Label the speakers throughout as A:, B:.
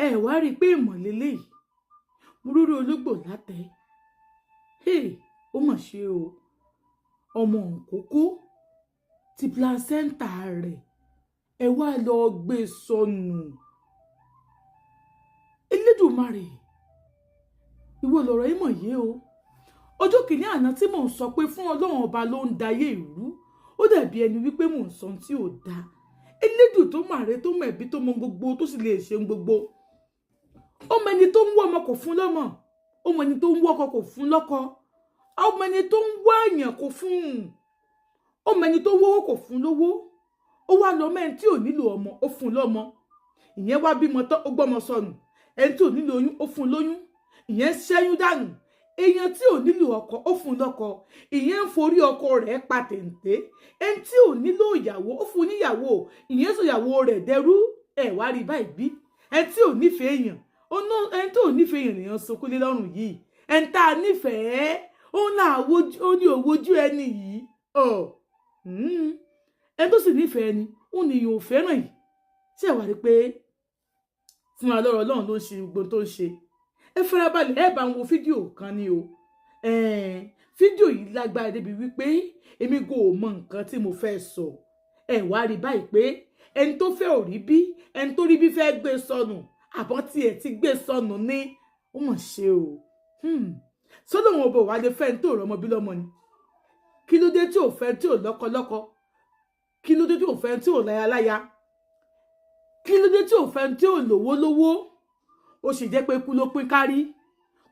A: Ẹ wá rí i pé ìmọ̀lélẹ́ yìí mo rórí ológbò látẹ̀. Ó mà ṣe o, ọmọ òǹkókó ti placenta rẹ̀ ẹ wá lọ gbé sọnù. Elédùmarè, ìwọ lọ̀rọ̀ yìí mọ̀ yé o. Ọjọ́ kìíní àná tí mò ń sọ pé fún Ọlọ́run ọba ló ń dayé ìrú, ó dàbí ẹni wípé mò ń sọ tí ò dáa. Elédùn tó màrè, tó mọ ẹ̀bí, tó mọ gbogbo, tó sì lè ṣe gbogbo. Ó mọ ẹni tó ń wọ́ ọmọ kò fún lọ́mọ, ó mọ ẹni tó ń wọ́ ọkọ kò fún lọ́kọ, ó mọ ẹni tó ń wá èèyàn kò fún un, ó mọ ẹni tó ń wówó kò fún lówó. Ó wá lọ mẹ́rin tí ò nílò ọmọ, ó fún lọ́mọ. Ìyẹn wá bímọ tán, ó gbọ́mọ sọnù. Ẹni tí ò nílò oyún, ó fún lóyún, ìyẹn ṣẹ́yún dànù. Èèyàn tí ò nílò ọkọ, ó fún lọ́kọ, ìyẹn ń forí ọkọ rẹ̀ pa tèǹté. Ẹni tí ò nílò ìyàwó, ó fún níyàwó, ìyẹn sọ ìyàwó rẹ̀ dẹrú. Ẹ wá rí báyìí bí ẹni tí ò nífẹ̀ẹ́ èèyàn, ẹni tí ò nífẹ̀ẹ́ èèyàn lèèyàn sunkún lé lọ́rùn yìí. Ẹni tá a nífẹ̀ẹ́, ó ní òwojú ẹni yìí. Ẹni tó sì nífẹ̀ẹ́ ẹni, ó ní èèyàn ò fẹ́ràn yìí. Tí ẹ wá rí pé fúnra lọ́rọ̀ Ọlọ́run ló ń ṣe gbogbo tó ń ṣe. Ẹ farabalẹ̀, ẹ bá ń wo fídíò kan ni o. Fídíò yìí lágbára débi wípé èmi kò mọ nǹkan tí mo fẹ́ sọ. Ẹ wá rí báyìí pé ẹni tó fẹ́ ò rí bí, ẹni tó rí bí fẹ́ gbé sọnù, àbọ̀ tiẹ̀ ti gbé sọnù ní. Ó mọ̀ ṣe o. Sọ́dọ̀ wọn bò wá lè fẹ́ ẹni tó rọmọ bí lọ́mọ ni. Kí ló dé tí ò fẹ́ tí ò lọ́kọ lọ́kọ? Kí ló dé tí ò fẹ́ tí ò láya láya? Kí ló dé tí ò fẹ́ tí ò lówó lówó? Ó sì jẹ́ pé ikú ló pín kárí,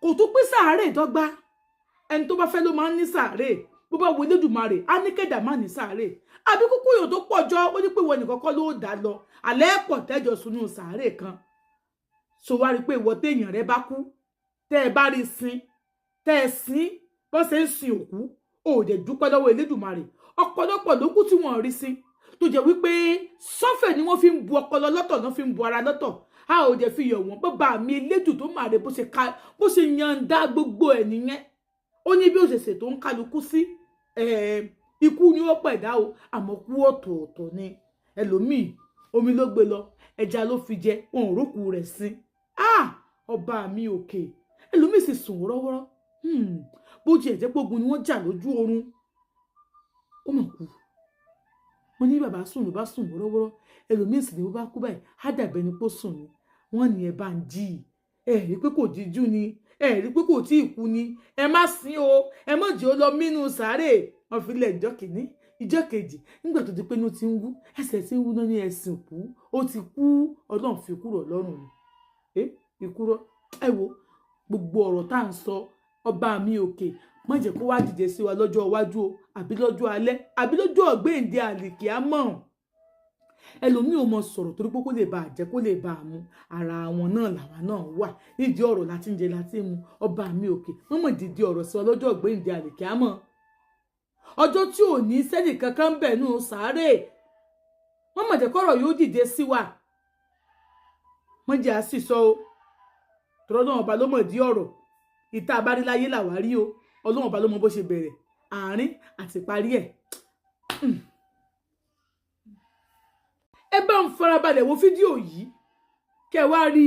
A: kò tún pín sàárè dọ́gba. Ẹni tó bá fẹ́ ló máa ń ní sàárè. Bó bá wo Elédùmarè, á ní kẹ̀dà má ní sàárè. Àbí kúkú yòó tó pọ̀ jọ, ó ní pé ìwọ nìkan kọ́ ló dá lọ, àlẹ́ pọ̀ tẹ́jọ sunú sàárè kan. So wá rí i pé ìwọ téèyàn rẹ bá kú, tẹ́ ẹ bá rí sin, tẹ́ ẹ sin bọ́n ṣe ń sin òkú, ò dẹ̀ dúpẹ́ lọ́wọ́ Elédùmarè. Ọ̀pọ̀lọpọ̀ ló kú tí wọ́n rí sin, tó jẹ́ wípé sọ́fẹ̀ ni wọ́n fi ń bu ọpọlọ lọ́tọ̀ náà, fi ń bu ara lọ́tọ̀. A ò dẹ̀ fi yọ̀ wọ́n. Bàbá mi elédùn tó máa rè, bó ṣe ká bó ṣe yànda gbogbo ẹ̀ nìyẹn. Ó ní bí òṣèṣe tó ń kálukú sí. Ikú ni ó pẹ̀dá o, àmọ́ kú ọ̀tọ̀ọ̀tọ̀ ni. Ẹlòmíì, omi ló gbé lọ, ẹja ló fi jẹ, wọn ò rókù rẹ̀ sin. Ọba mi òkè. Ẹlòmíì sì sùn wọ́rọ́wọ́rọ́, bó tiẹ̀ jẹ́ pé ogun ni wọ́n jà lójú oorun, ó mọ̀ kú. Wọ́n ní bàbá sùn ló bá sùn wọ́rọ́wọ́rọ́. Ẹlòmíì sì ni bó bá kú báyìí, á dàbẹ́ ni kó sùn ni. Wọ́n ní ẹ bá ń jí i, ẹ rí pé kò díjú ni, ẹ rí pé kò tí ì kú ni, ẹ má sin o, ẹ má jẹ́ ó lọ mínú sàárè. Wọ́n fi lẹ̀ ìjọ́ kìíní, ìjọ́ kejì, nígbà tó di pé inú ti ń wú, ẹsẹ̀ ti ń wú náà ní ẹ̀sìn kú, ó ti kú. Ọlọ́run fi kúrò lọ́rùn ni ìkúrọ̀. Ẹ wo gbogbo ọ̀rọ̀ tá à ń sọ, ọba mi òkè, má jẹ́ kó wá dìde sí wa lọ́jọ́ iwájú o, àbí lọ́jọ́ alẹ́, àbí lọ́jọ́ ọ̀gbẹ́ǹde àlìkíámọ̀. Ẹlòmíì ò mọ sọ̀rọ̀ torí pé kó lè bá a jẹ́, kó lè bá a mu. Ara wọn náà làwa náà wà nídìí ọ̀rọ̀ láti ń jẹ láti mu. Ọba mi òkè, wọ́n mọ̀ dìde ọ̀rọ̀ sí wa lọ́jọ́ ọ̀gbẹ́ǹde àlìkíámọ̀, ọjọ́ tí ò ní sẹ́nì kankan bẹ̀ nù sàárè. Wọ́n mọ̀ jẹ́ kọ́rọ̀ yóò dìde sí wa. Wọ́n jẹ́ àṣìṣọ́ o, tọ́rọ́ náà ọba ló mọ̀ dí ọ̀rọ̀ ìta abáríláyé làwa rí o. Ọlọ́run ọba ló mọ bó ṣe bẹ̀rẹ̀, àárín àti parí ẹ̀. Ẹ bá ń farabalẹ̀ wo fídíò yìí, kẹ́ ẹ wá rí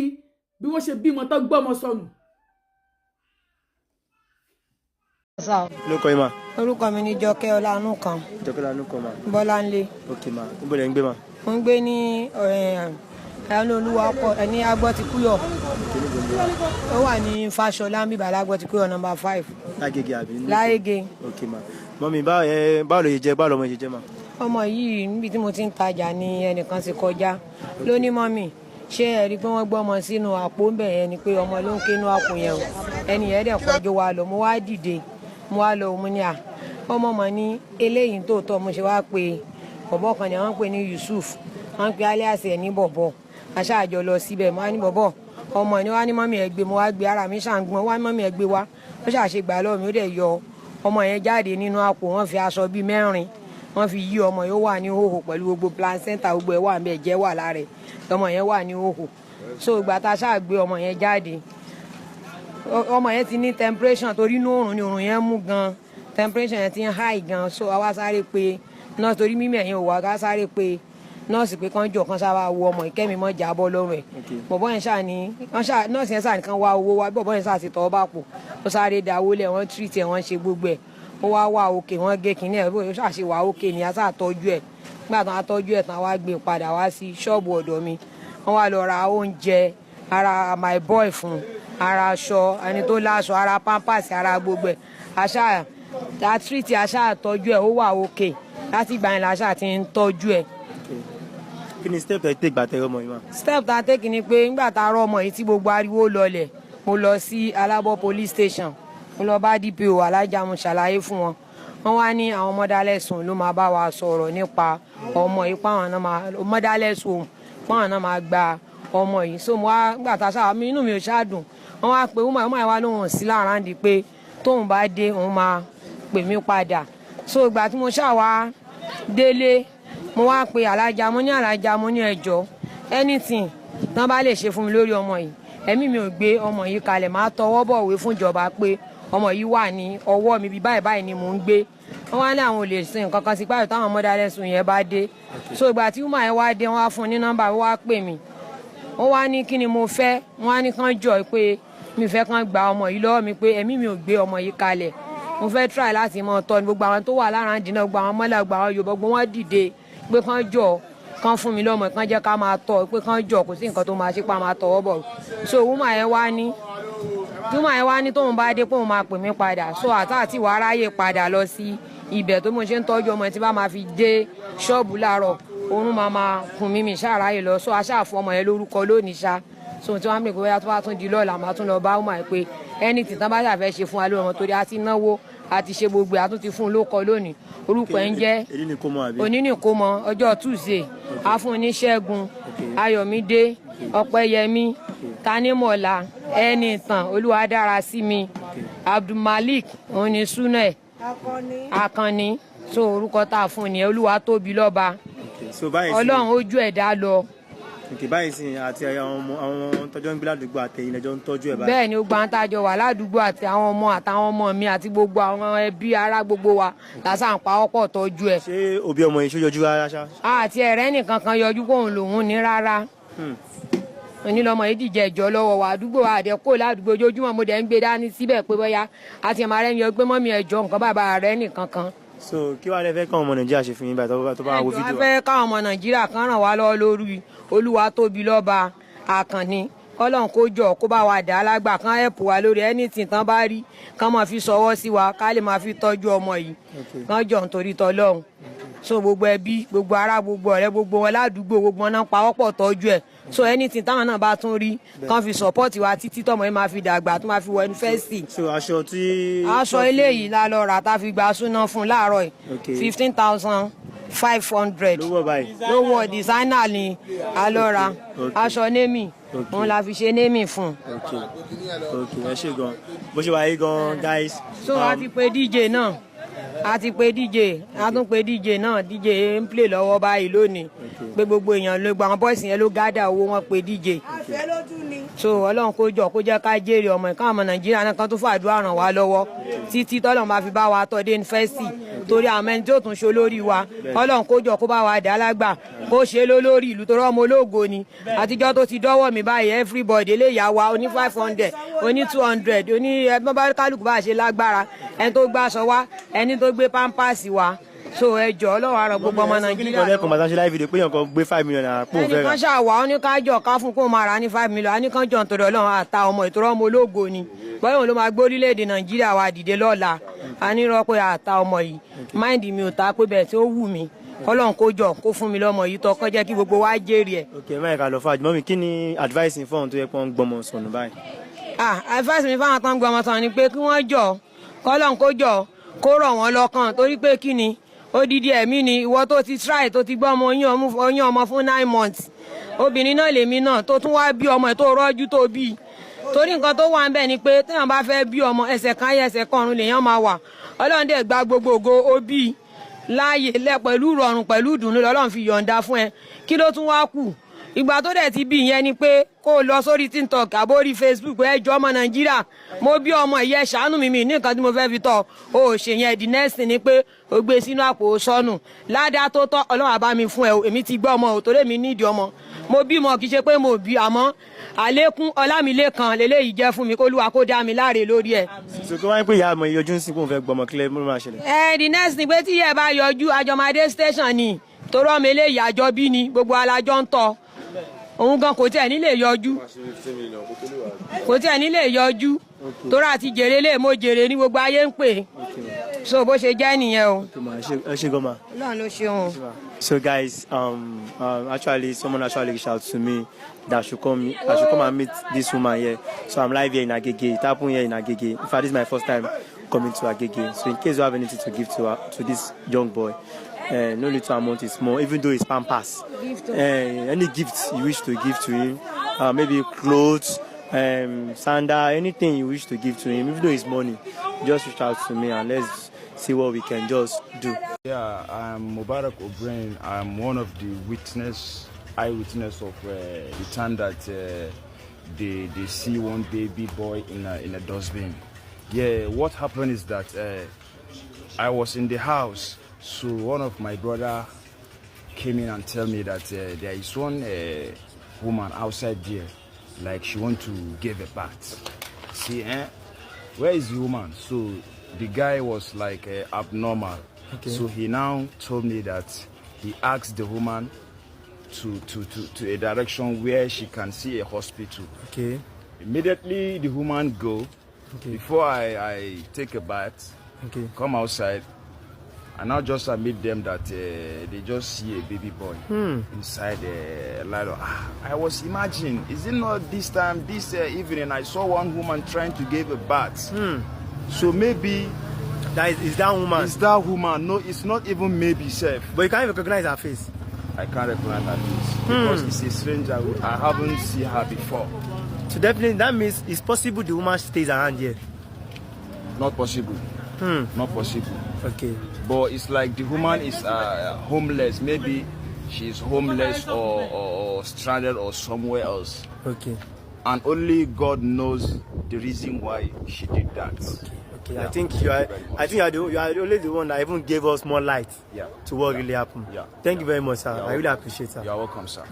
A: bí wọ́n ṣe bímọ tán gbọ́mọ sọnù.
B: Lórúkọ yín ma?
C: Orúkọ mi ni Jọkẹ́ Ọlánúkan.
B: Jọkẹ́ Ọlánúkan ma.
C: Bọ́láńlé.
B: Ok ma, níbo lẹ ń gbé ma?
C: Mo ń gbé ní ẹnu olúwa ọkọ ẹni Agbọ́tikúyọ̀.
B: Ok, níbo ni wa?
C: Ó wà ní Fáṣọlá ń bíbà l'Agbọ́tikúyọ̀ nọ́mbà 5.
B: Lágége àbí?
C: Láyége.
B: Ok ma. Mọ́mi, báwo ló ṣe jẹ́, báwo lọmọ ṣe jẹ́ ma?
C: Ọmọ yìí, níbi tí mo ti ń tajà ni ẹnìkan ti kọjá. Ló ní, "Mọ́mì, ṣé ẹ rí i pé wọ́n gbọ́ ọmọ sínú àpò ń bẹ̀ yẹn?" Ni pé ọmọ ló ń ké inú àpò yẹn o. Ẹnì yẹn dẹ̀ kọjú wa lọ. Mo wá dìde, mo wá lọ, mo ní à ọmọ mọ̀ ní eléyìí tó tọ́. Mo ṣe wá pé bọ̀bọ̀ kan ni wọ́n ń pè ní Yusuf, wọ́n ń pe alias ẹ̀ ní bọ̀bọ̀. Aṣáájọ lọ síbẹ̀. Mo wá ní, "Bọ̀bọ̀, ọmọ ni." Wá ní, "Mọ́mì, ẹ̀ gbé." Mo wá gbé, ara mi ṣàǹgbọ́n. Wá ní, "Mọ́mì, ẹ̀ gbé wá." Ó ṣàṣe gbà lọ́wọ́ mi, ó dẹ̀ yọ ọmọ yẹn jáde nínú àpò. Wọ́n fi aṣọ bíi mẹ́rin, wọ́n fi yí ọmọ yẹn. Ó wà ní hòhò pẹ̀lú gbogbo placenta, gbogbo ẹ̀ wà ń bẹ̀, jẹ́ wà lára ẹ̀. Ọmọ yẹn wà ní hòhò. So ìgbà tá a ṣáà gbé ọmọ yẹn jáde, ọmọ yẹn ti ní temperature torí inú òrùn ni, òrùn yẹn mú gan, temperature yẹn ti ń high gan. So àwa sáré pé nurse torí mímí ẹ̀yìn ò wá, ká sáré pé Nọ́ọ̀sì pé kán jọ kán sábà wo ọmọ ìkẹ́mi mọ́ jábọ́ lọ́rùn ẹ̀. Bọ̀bọ́ yẹn ṣáà ní wọ́n ṣáà, nọ́ọ̀sì yẹn ṣáà nìkan wá owó wá. Bọ̀bọ́ yẹn ṣáà ti tọ́ bá pò, ó sáré dáwó lẹ̀, wọ́n treat ẹ̀, wọ́n ṣe gbogbo ẹ̀, ó wá wà òkè. Wọ́n gé kínní ẹ̀, bó ṣáà ṣe wà òkè ni a ṣáà tọ́jú ẹ̀. Nígbà tán a tọ́jú ẹ̀ tán, wá gbé padà wá sí ṣọ́ọ̀bù ọ̀dọ̀ mi. Wọ́n wá lọ ra oúnjẹ ara my boy fún ara, aṣọ ẹni tó láṣọ ara, pampers ara, gbogbo ẹ̀. Àṣà a treat, àṣà tọ́jú ẹ̀, ó wà òkè. Láti ìgbà yẹn làṣà ti ń tọ́jú ẹ̀.
B: Kí ni step tẹ take gbà tẹ ọmọ yìí mà?
C: Step tá a take ni pé nígbà tá a rọ ọmọ yìí tí gbogbo ariwo lọlẹ̀, mo lọ sí Alábọ̀ police station, mo lọ bá DPO Alájà, mo ṣàlàyé fún wọn. Wọ́n wá ní àwọn motherless home ló máa bá wa sọ̀rọ̀ nípa ọmọ yìí, páwọn náà máa motherless home, páwọn náà máa gba ọmọ yìí. So mo wá nígbà tá a ṣáà mi, inú mi ò ṣáà dùn. Wọ́n wá pé woman wá lóhùn sí láàrándì pé tóun bá dé, òun máa pè mí padà. So ìgbà tí mo ṣáà wá délé, mo wá pe alájà, mo ní, "Alájà," mo ní, "ẹjọ́, anything tán bá lè ṣe fún mi lórí ọmọ yìí, ẹ̀mí mi ò gbé ọmọ yìí kalẹ̀. Máa tọwọ́ bọ̀wé fún ìjọba pé ọmọ yìí wà ní ọwọ́ mi, bí báyìí báyìí ni mò ń gbé." Wọ́n wá ní àwọn ò lè sin nǹkan kan sí páyọ̀ táwọn motherless yẹn bá dé. So ìgbà tí woman yẹn wá dé, wọ́n wá fún un ní nọ́mbà, wọ́n wá pè mí, wọ́n wá ní kí ni mo fẹ́. Wọ́n wá ní kán jọ pé mi fẹ́ kán gba ọmọ yìí lọ́wọ́ mi, pé ẹ̀mí mi ò gbé ọmọ yìí kalẹ̀, mo fẹ́ try láti mọ tọ́ ni. Gbogbo àwọn tó wà lára ń dínà, gbogbo àwọn mọ́lẹ̀, gbogbo àwọn Yorùbá, gbogbo wọn dìde pé kán jọ kán fún mi lọ́mọ, kán jẹ́ ká máa tọ́, pé kán jọ, kò sí nǹkan tó máa ṣe pa máa tọwọ́ bọ̀. So woman yẹn wá ní tóun bá dé pé òun máa pè mí padà. So àtàtì wàá ráyè padà lọ sí ibẹ̀ tó mo ṣe ń tọ́jú ọmọ. Tí bá máa fi dé ṣọ́ọ̀bù láàárọ̀, oorun máa máa kùn mí, mi ṣàráyè lọ. So aṣáàfù ọmọ yẹn lórúkọ lónìí ṣá. So tí wọ́n á mọ̀ pé bóyá tó bá tún di lọ́la, máa tún lọ bá woman yẹn pé anything tán bá ṣàfẹ́ ṣe fún wa lórí ọmọ, torí a ti náwó, a ti ṣe gbogbo ẹ̀, a tún ti fún un lókọ lónìí. Orúkọ ẹ̀ ń jẹ́
B: Èyí ni kò mọ àbí?
C: Òní ní kó mọ, ọjọ́ Tuesday. A fún un ní Ṣẹ́gun Ayọ̀mídé Ọpẹ́yẹmí Tanímọ̀lá Ẹnìtàn Olúwadára sí mi Abdulmalik, òun ni súnà ẹ̀ Akànní. So orúkọ tá a fún un ní Olúwa tóbi lọ́ba.
B: Okay. So báyìí sí
C: Ọlọ́run ojú ẹ̀dá lọ.
B: Okay, báyìí sí àti àwọn ọmọ, àwọn tọjọ́ ń gbé ládùúgbò àtẹ̀yìn lẹ́jọ́ ń tọ́jú ẹ̀ báyìí?
C: Bẹ́ẹ̀ ni, ó gba ń tájọ wà ládùúgbò àti àwọn ọmọ àtàwọn ọmọ mi àti gbogbo àwọn ẹbí ará, gbogbo wa lásà ń pa ọ̀pọ̀ tọ́jú ẹ̀.
B: Ṣé òbí ọmọ yìí ṣó yọjú rárá ṣá?
C: Àti ẹ̀rẹ́ nìkan kan yọjú kóun lòun ní rárá. Onílọmọ yìí dìjẹ ìjọ lọ́wọ́ wa àdúgbò àdẹ kó ládùúgbò. Ojoojúmọ́ mo dẹ̀ ń gbé dání síbẹ̀ pé bóyá àti ẹ̀mọ́ rẹ̀ ń yọ pé mummy, ẹ̀jọ̀, nǹkan bàbá rẹ̀ nìkan kan.
B: So kí wàá lè fẹ́ káwọn ọmọ Nàìjíríà ṣe fún yín báyìí tó bá wo
C: Ẹjọ́, a
B: fídíò wa?
C: fẹ́ káwọn ọmọ Nàìjíríà kan ràn wá lọ́wọ́ lórí Olúwa tóbi lọ́ba Àkànní, kọ́lọ́n kó jọ kó bá wa dà á lágbà, kán help wa lórí anything tán bá rí, kán máa fi ṣọwọ́ sí wa, ká lè máa fi tọ́jú ọmọ yìí. Kán jọ nítorí tọlọ́run. So gbogbo ẹbí, gbogbo ará, gbogbo ọ̀rẹ́, gbogbo wọn ládùúgbò, gbogbo wọn náà pawọ́pọ̀ tọ́jú ẹ̀. So anything táwọn náà bá tún rí, kán fi support wa títí tọmọ yìí máa fi dàgbà, tó máa fi wọ yunifásitì.
B: So aṣọ tí
C: Aṣọ eléyìí la lọ rà tá a fi gba súná fún láàárọ̀ yìí. 15,500.
B: Ló wọ̀ báyìí?
C: Ló wọ, designer ni a lọ ra. Aṣọ naming, òun la fi ṣe naming fún.
B: Ok, ẹ ṣe gan bó ṣe wà yìí gan, guys.
C: So a ti pe DJ náà, a ti pe DJ, a tún pe DJ náà. DJ ń play lọ́wọ́ báyìí lónìí pé gbogbo èèyàn ló gba, àwọn boys yẹn ló gather owó, wọn pe DJ. So Ọlọ́run kó jọ kó jẹ́ ká jèrè ọmọ ìka, ọmọ Nàìjíríà náà kan tó fàdúrà ràn wá lọ́wọ́ títí tọ́lọ́run máa fi bá wa tọ́ dé yunifásitì, torí àwọn ẹni tí ó tún ṣe olórí wa, Ọlọ́run kó jọ kó bá wa dá lágbà, kó ṣe lólórí ìlú, torí ọmọ ológo ni. Àtijọ́ tó ti dọ́wọ́ mi báyìí, everybody eléyà wa, oní 500, oní 200, oní ẹgbọ́n bá kálukú bá ṣe lágbára, ẹni tó gbàṣọ wá, ẹni tó gbé pampers wá. So ẹ jọ̀ọ́, Ọlọ́run á ràn gbogbo ọmọ Nàìjíríà
B: Kíni lẹ́kọ̀ọ́ màtá ṣe live video pé èèyàn kan gbé 5 million naira pò ń fẹ́ rà?
C: Ẹnìkan ṣàwà, ó ní ká jọ ká fún kó máa rà ní 5 million. Á ní kán jọ nítorí Ọlọ́run, àta ọmọ ìtura, ọmọ ológo ni, báyọ̀ òun ló máa gbé orílẹ̀-èdè Nàìjíríà wa dìde lọ́la. A ní rọ pé àta ọmọ yìí, mind mi ò ta pé bẹ́ẹ̀ tí ó wù mí, Ọlọ́run kó jọ kó fún mi lọ́mọ yìí tọ́, kó jẹ́ kí gbogbo wa jèrè ẹ̀.
B: Ok, ẹ má yẹ ká lọ fún àjùmọ́ mi. Kí ni advice fún àwọn tó yẹ kó ń gbọmọ sọnù báyìí?
C: Ah, advice mi fáwọn tó ń gbé ọmọ sọ̀rọ̀ ni pé kí wọ́n jọ, kọ́lọ́n kó jọ kó rọ̀ wọ́n lọ́kàn, torí pé kí ni, odidi ẹ̀mí ni. Ìwọ tó ti try, tó ti gbọ́ ọmọ oyún ọmọ fún 9 months, obìnrin náà lèmi náà, tó tún wá bí ọmọ ẹ̀ tó rọ́jú tó bí, torí nǹkan tó wà ń bẹ̀ ni pé téèyàn bá fẹ́ bí ọmọ, ẹsẹ̀ kan ayé, ẹsẹ̀ kan ọ̀run lèèyàn máa wà. Ọlọ́run dẹ̀ gba gbogbo ògo, ó bí láàyè lẹ pẹ̀lú ìrọ̀rùn, pẹ̀lú ìdùnnú lọ́lọ́run fi yọ̀ǹda fún ẹ. Kí ló tún wá kù? Ìgbà tó dẹ̀ ti bí ìyẹn ni pé kó o lọ sórí TikTok àbórí Facebook, ẹ jọ̀ọ́, ọmọ Nàìjíríà, mo bí ọmọ ìyẹn, ṣàánú mi, mi ní nǹkan tí mo fẹ́ fi tọ́ o ò ṣe yẹn. The next thing ni pé o gbé sínú àpò sọnù. Ládàá tó tọ́, Ọlọ́run àbá mi fún ẹ o. Èmi ti gbọ́ ọmọ o, torí èmi nídìí ọmọ. Mo bímọ, kì í ṣe pé mo bí, àmọ́ àlékún Ọlámilékan lélẹ́yìí jẹ́ fún mi, kó Olúwa kó dá mi láre lórí ẹ̀.
B: So kí wọ́n á pè ìyá ọmọ yọjú ń sìn kó n fẹ́ gbọmọ, kílẹ̀ ló máa ṣẹlẹ̀?
C: Ẹ the next thing pé tí ẹ bá yọjú, àjọmọdé station ni, torí ọmọ eléyìí àjọ bí ni, gbogbo alájọ ń tọ́. Òun gan kò tiẹ̀ nílé yọjú, kò tiẹ̀ nílé yọjú, torí àti jèrè lè mo jèrè ní gbogbo ayé ń pè. So bó ṣe jẹ́ nìyẹn o.
B: Okay, ma, ẹ ṣé gan ma.
C: Ọlọ́run ló ṣeun.
B: So guys, actually, someone actually reached out to me that I should come and meet this woman here. So I'm live here in Agege. It happened here in Agege. In fact, this is my first time coming to Agege. So in case you have anything to give to her, to this young boy, no little amount is small, even though it's pampers. Any gift you wish to give to him, maybe clothes, sandal, anything you wish to give to him, even though it's money, just reach out to me and let's see what we can just do.
D: Yeah, I'm Mubarak O'Brien. I'm one of the eyewitness of the time that they see one baby boy in a dustbin. Yeah, what happened is that I was in the house, so one of my brother came in and tell me that there is one woman outside there, like she want to give a birth. See, eh? Where is the woman? So the guy was like abnormal. So he now told me that he asked the woman to a direction where she can see a hospital. Immediately the woman go. Before I take a bath, come outside, and now just admit them that they just see a baby boy inside the ladder. Ah, I was imagining, is it not this time, this evening, I saw one woman trying to give a bath. So maybe
B: That is that woman.
D: It's that woman. No, it's not even maybe self.
B: But you can't even recognize her face.
D: I can't recognize her face because it's a stranger. I haven't seen her before.
B: So definitely that means it's possible the woman stays around here.
D: Not possible. Not possible. But it's like the woman is homeless. Maybe she's homeless or stranded or somewhere else. And only God knows the reason why she did that.
B: Okay.
D: Yeah.
B: I think you are.
D: Thank you very much.
B: I think you are only the one that even gave us more light to what really happened. Thank you very much, sir.
D: You're
B: I really
D: welcome.
B: appreciate, sir.
D: You are welcome, sir.